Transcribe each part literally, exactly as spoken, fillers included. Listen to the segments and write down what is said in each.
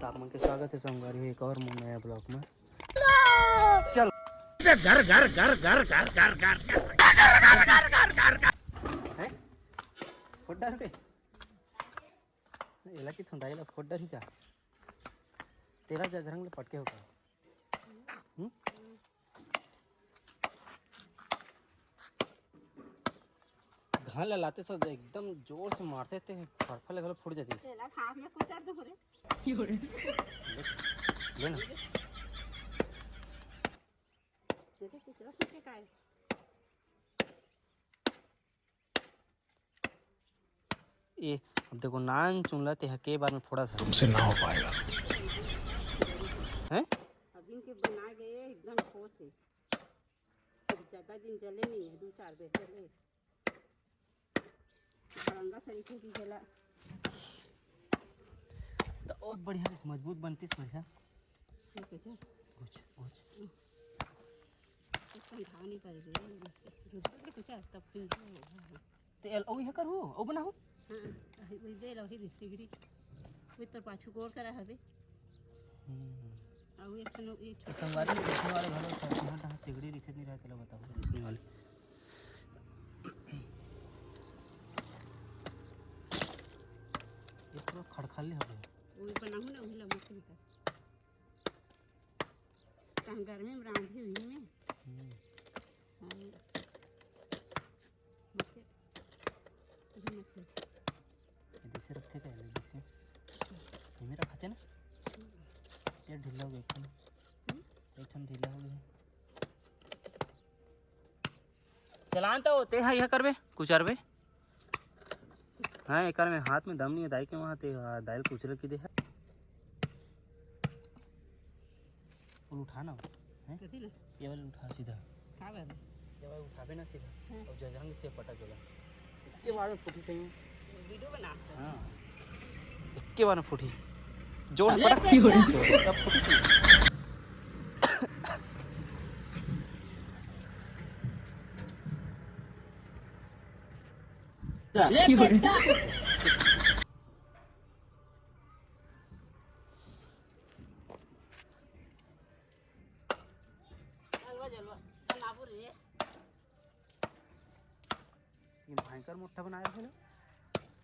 त आप मन के स्वागत हे संगवारी हो एक और मोर नया vlog में। फोड़ डार के एला कि थोंदा एला फोड़ डार ही का? तेरा जजरंग ले पटके हो का? हम्म? घान ला लाते सो एकदम जोर से मारते ते फरफर ले घलो फूट जाती। तेला हाथ में कुचर दो रे। ले ना। देखो कुचरा फूटे काय। ए, अब देखो नान चुनला ते ह के बार में फोड़ा था। तुमसे ना हो पाएगा। हैं? अब इनके बना गए एकदम ठोस है। अब ज्यादा दिन जले नहीं है, दो चार बेर जले। बरंगा सरीखे की जला। तो और बढ़िया, मजबूत बनती बढ़िया। ये कुछ है? कुछ, कुछ। इसका ढाल नहीं पड़ेगी, ये इससे। रुक, रुक, रुक, कुछ है, तब फिर जो होगा। ते एल-, अउ इहे कर हो, अउ बनाहू? हाँ, अही, वही दे लो, वही दे, सिगड़ी। वही तोर पाछू गोड़ करा हवे। हम्म। अउ एक ठन, एक ठन। तो संगवारी में देखने वाले घलो, यहाँ तहाँ सिगड़ी रिथे नहीं रहते, लो बताओ, इसने वाले। ये तो खड़खड़ले हवे। वही बनाहू ना, वही ला मुख्य कर। तहाँ गर्मी में रांधी हुई में। हम्म। अरे। ओके। अभी मत ले। ये जैसे रखते क्या है, जैसे? ये मेरा खाते ना? ये ढीला हो गया एक ठन। हम्म? एक ठन ढीला हो गया। चलान तो होते हैं, यह करबे, कुचरबे। हाँ, एकर में हाथ में दम नहीं है, दाई के वहाँ ते, आ, दाई ल कुचल के दे है। वो उठा ना, हैं? कथी ले? ये वाला उठा सीधा। का बात है? ये वाला उठाबे ना सीधा। हाँ। और जजरंग से पटक देला। इक्के बार में फूटी सही में। वीडियो बना। हाँ। इक्के बार में फूटी। जोर से पटक। अरे! तब फूटी सही। जलवा, जलवा, बनाबू रे। ये भयंकर मोटा बनाए रहे ना।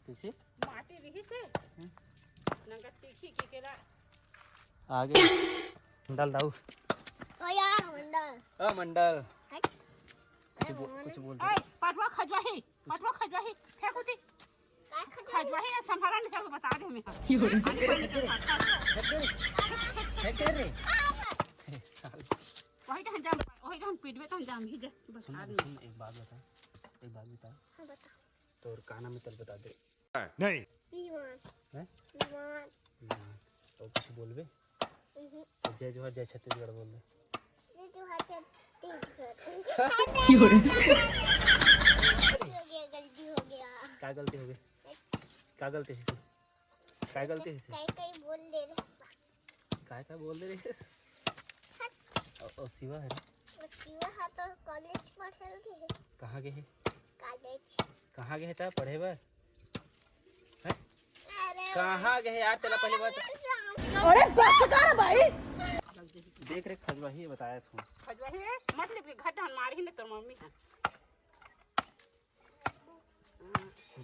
कैसे? माटी रही से। हम्म। नंगा तीखी की केरा। आगे। मंडल दाऊ। ओ यार, मंडल। ओ मंडल। हट। कुछ अरे बोल, मोहन। कुछ बोल दे। ए, पटवा खजवाही, पटवा खजवाही, फेंक उती। काय खजवाही? खजवाही या संभाला नहीं, सबको बता दे हमें। ये बोले। पानी, पानी के साथ। फेंक दे रे। फेंक दे रे। वही तो हम जाम, वही तो हम पीटवे तो हम जाम ही जा, बता सुन, दे। सुन, एक बात बता, एक बात बता। हाँ, बता। तोर का नाम है, तेल बता दे। नहीं। विमान। हैं? विमान। विमान। और कुछ बोलबे? हम्म। तो जय जोहार, जय छत्तीसगढ़ बोल दे। जय जोहार, छत्तीसगढ़। हो गया, गलती हो गया। का गलती हो गई? का गलती है? का गलती है? काई काई बोल दे रे। काय काय बोल दे रहे? ओ, ओ शिवा है। ओ शिवा है तो कॉलेज पढ़े गे हे। कहाँ गे हे? कॉलेज। कहाँ गे हे ता पढ़े बर? हैं? अरे कहाँ गे हे यार, तेला पहली बात। अरे बस कर भाई। देख रे खजवाही बताया था। खजवाही है, मत ले, घर डाल मारी ने तोर मम्मी है।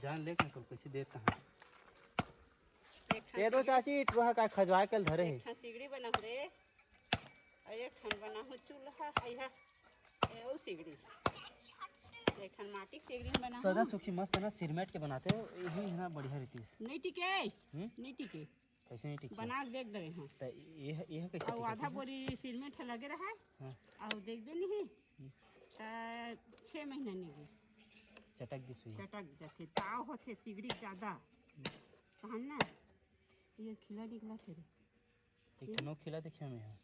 जान ले, कल कैसे देता है। एक ठन ये दो सिगड़ी। चाची, टुहा का खजवा के धरे है। एक ठन सिगड़ी बना रे। अउ एक ठन बना हो चूल्हा, अइहा। ए, ओ सिगड़ी। एक ठन माटी सिगड़ी बना सदा हो। सुखी मस्त ना, सिरमेट के बनाते हो, यही है ना, बढ़िया रहती है। नहीं टिके, हम्म? नहीं टिके। कैसे नहीं टिके? बना के देख दे रहे हैं। तो ये, ये कैसे अउ टिके आधा थे? बोरी सिरमेट लगे रहे। हाँ। अउ देख दे नहीं। हम्म। त छः महीना नहीं गइस। चटक गिस हुई। चटक जाथे, ताव होथे सिगड़ी ज्यादा। हम्म। कहन ना, ये खिला निकला थे रे। एक ठन अउ खिला देखिए हमें यहाँ।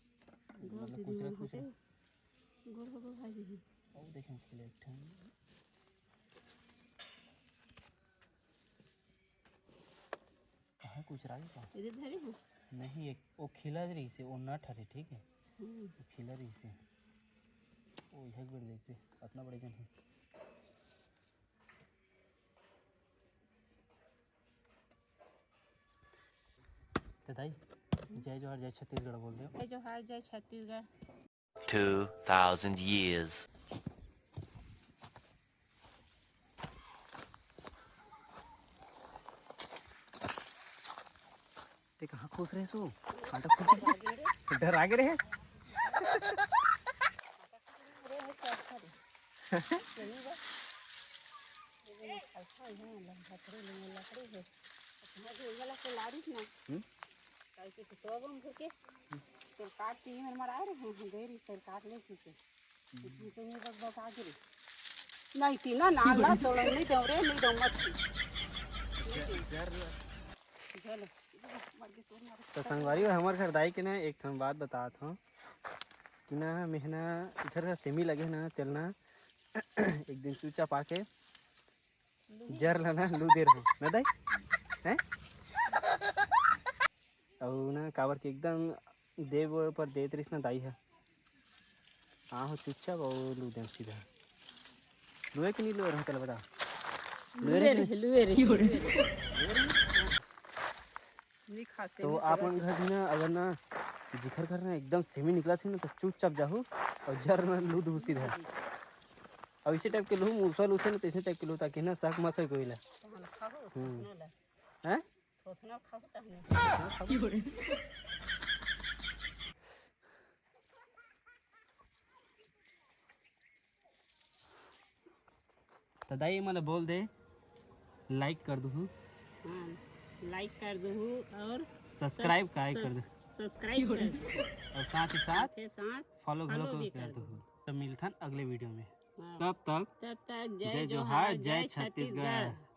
गोर मतलब दीदी कुचरत मन कुचरत। होते, गोर हो गो भाई जी। ओ देखें खिला एक ठन। कहाँ कुचरा गया? इधर धरे हो? नहीं, एक वो खिला रही से, वो नट हरे, ठीक है? हम्म। वो खिला रही से। ओ, एक बेर देखते, इतना बड़े जन है। तो दाई, जय जोहार, जय छत्तीसगढ़ बोल दे। जय जोहार, जय छत्तीसगढ़। Two thousand years. ते कहाँ खोस रहे सो? कांटा फूट गया। डर आ गए रहे। काट के इमन मराए रहे हैं, गए रही, काट ले के। नहीं तीना ना ला तो नहीं दो रे, नहीं दो मत। तो संगवारी हो, हमर घर दाई के ना एक ठन बात बतात हूँ कि ना, मेहना इधर का सेमी लगे ना, तेल ना एक दिन चूचा पाके जर ला ना लू दे रहो ना दाई, हैं? अउ ना काबर के एकदम देव पर देत रहिस ना दाई ह। आहो चुपचाप अउ लू देम सीधा। लुए कि नहीं लुए रहो, चल बता। लुए रहे, लुए रहे। तो आप मन घर भी ना, अगर ना जिखर घर ना एकदम सेमी निकला थी ना, तो चुपचाप जाहू और जर ना लू दू सीधा। अब इसी टाइप के लू, मूसा लू से ना, तो इसी टाइप के लू, ताकि ना शक मत हो कोई ला। हम्म। हैं? तो दाई, मला बोल दे, लाइक कर दूहू, हाँ, लाइक कर दूहू और सब्सक्राइब काय कर दू, सब्सक्राइब कर दू। और साथ ही साथ के साथ फॉलो घलो फॉलो भी कर कर दूहू। तो मिलथन अगले वीडियो में, हाँ। तब तक तब तक जय जय जोहार, जोहार, जय जय छत्तीसगढ़। छत्तीसगढ़।